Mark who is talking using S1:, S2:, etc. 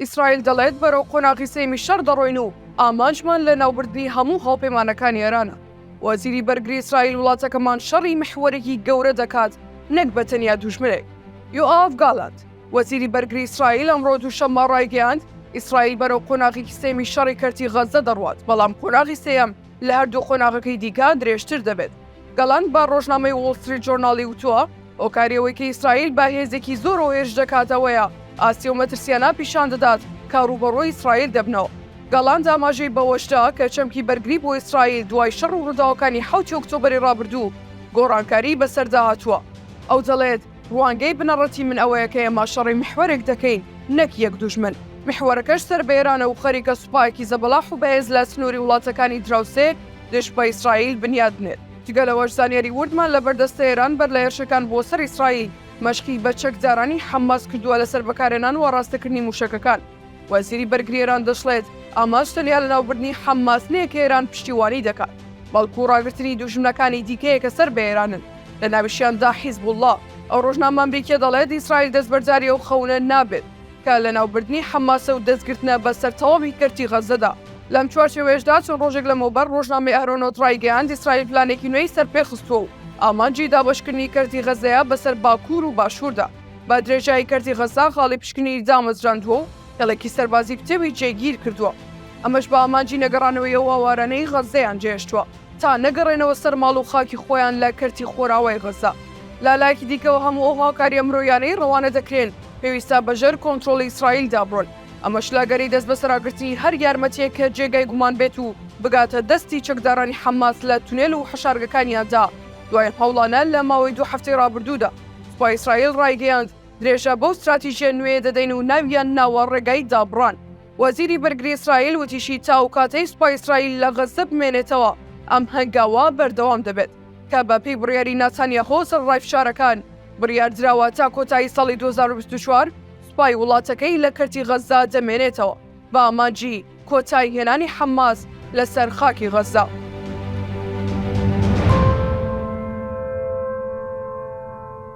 S1: ئیسرائیل دەڵێت بەرەو قۆناغی سێیەمی شەڕ دەڕۆین و ئامانجمان لەناوبردنی هەموو هاوپەیمانەکانی ئێرانە. وەزیری بەرگری ئیسرائیل وڵاتەکەمان شەڕی میحوەرێکی گەورە دەکات نەک بە تەنیا دوژمنێک. یۆئاڤ گالانت، وەزیری بەرگری ئیسرائیل ئەمڕۆ دووشەممە ڕایگەیاند، ئیسرائیل بەرەو قۆناغێکی سێیەمی شەڕی کەرتی غەززە دەڕوات، بەڵام قۆناغی سێیەم لە هەردوو قۆناغەکەی دیکە درێژتر دەبێت. گالانت بە ڕۆژنامەی وۆڵ ستریت جۆرناڵی وتووە، هۆکاری ئەوەی کە ئیسرائیل بە هێزێکی زۆرەوە هێرش دەکات ئەوەیە ئاستی ئەو مەترسییانە پیشان دەدات کە ڕووبەڕووی ئیسرائیل دەبنەوە. گالانت ئاماژەی بەوەشدا کە چەمکی بەرگری بۆ ئیسرائیل دوای شەڕ و ڕووداوەکانی حەوتی ئۆکتۆبەری ڕابردوو گۆڕانکاریی بەسەردا هاتووە. ئەو دەڵێت، ڕوانگەی بنەڕەتی من ئەوەیە کە ئێمە شەڕی میحوەرێک دەکەین نەک یەک دوژمن. میحوەرەکەش سەر بە ئێرانە و خەریکە سوپایەکی زەبەلاح و بەهێز لە سنووری وڵاتەکانی دراوسێ دژ بە ئیسرائیل بنیات بنێت. جگە لەوەش زانیاری وردمان لەبەردەستە ئێران بەر لە هێرشەکان بۆ سەر ئیسرائیل مەشقی بە چەکدارانی حەماس کردووە لەسەر بەکارهێنان و ئاڕاستەکردنی مووشەکەکان. وەزیری بەرگری ئێران دەشڵێت، ئامانج تەنیا لەناوبردنی حەماس نییە کە ئێران پشتیوانی دەکات، بەڵکو ڕاگرتنی دوژمنەکانی دیکەیە کە سەر بە ئێرانن، لەناویشیاندا حیزبوڵڵا. ئەو ڕۆژنامە ئەمریکییە دەڵێت، ئیسرائیل دەستبەرداری ئەو خەونە نابێت کە لەناوبردنی حەماسە و دەستگرتنە بەسەر تەواوی کەرتی غەززەدا. لەم چوارچێوەیەشدا چەند ڕۆژێک لەمەوبەر ڕۆژنامەی ئەهرۆنۆت ڕایگەیاند، ئیسرائیل پلانێکی نوێی سەرپێخستووە و ئامانجی دابەشکردنی کەرتی غەززەیە بەسەر باکوور و باشووردا. بە درێژایی کەرتی غەززە خاڵی پشکنینی دامەزراندووە و هێڵێکی سەربازی پتەوی جێگیر کردووە، ئەمەش بە ئامانجی نەگەڕانەوەی ئەو ئاوارانەی غەززەیان جێهێشتووە تا نەگەڕێنەوە سەر ماڵ و خاکی خۆیان لە کەرتی خۆراوای غەززە. لە لایەکی دیکەوە هەموو ئەو هاوکارییە مرۆییانەی ڕەوانە دەکرێن پێویستە بەژێر کۆنترۆڵی ئیسرائیلدا بڕۆن، ئەمەش لە ئەگەری دەستبەسەراگرتنی هەر یارمەتییەک کە جێگای گومان بێت و بگاتە دەستی چەکدارانی حەماس لە تونێل و حەشارگەکانیاندا. دوایین هەوڵانە لە ماوەی دوو هەفتەی ڕابردوودا. سوپای ئیسرائیل ڕایگەیاند، درێژە بەو ستراتیژییە نوێیە دەدەین و ناویان ناوە ڕێگای دابڕان. وەزیری بەرگری ئیسرائیل وتیشی، تا ئەو کاتەی سوپای ئیسرائیل لە غەززە بمێنێتەوە، ئەم هەنگاوە بەردەوام دەبێت، کە بە پێی بڕیاری ناتانیاهۆ سەرەڕای فشارەکان، بڕیاردراوە تا کۆتایی ساڵی 2024 سوپای وڵاتەکەی لە کەرتی غەززە دەمێنێتەوە بە ئامانجی کۆتاییهێنانی حەماس لەسەر خاکی غەززە.